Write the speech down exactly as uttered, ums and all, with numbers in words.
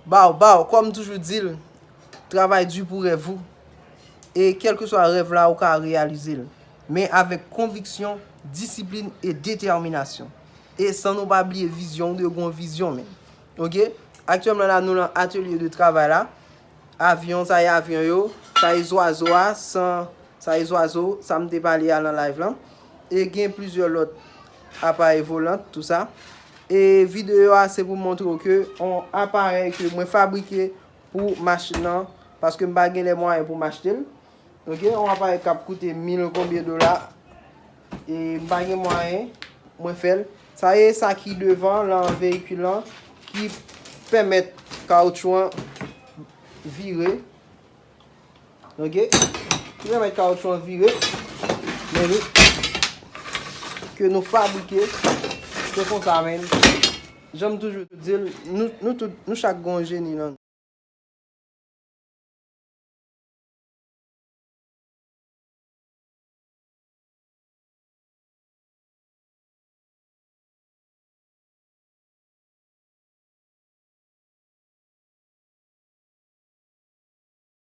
Baw, baw, kòm toujou di l, travay di pou rèv ou. E kèlkeswa rèv la, ou ka reyalize l. Men avèk konviksyon, disiplin e detèminasyon. E san nou pa bliye vizyon, ou dwe gen yon vizyon menm. Oke? Aktyèlman la, nou nan atelye de travay la. Avyon, sa e avyon yo, sa e zwazo a, san, sa e zwazo, sa m te pale a nan live lan. E gen plizyè lòt aparèy volan, tou sa. E videyo a, se pou montre w ke yon aparèy ke mwen fabrike pou machin nan, paske m pa gen lè mwayen pou m achte l. Oke, yon aparèy k ap koute mil konbyen dola, e m pa gen mwayen, mwen fè l. Sa e sa ki devan lan veyikil lan, ki pèmèt kawoutchou an vire. Oke? Ki pèmèt kawoutchou an vire. Men li, ke nou fabrike, se konsa menm. Jan m toujou di l, nou, nou tout, nou chak gen yon jeni nan nou.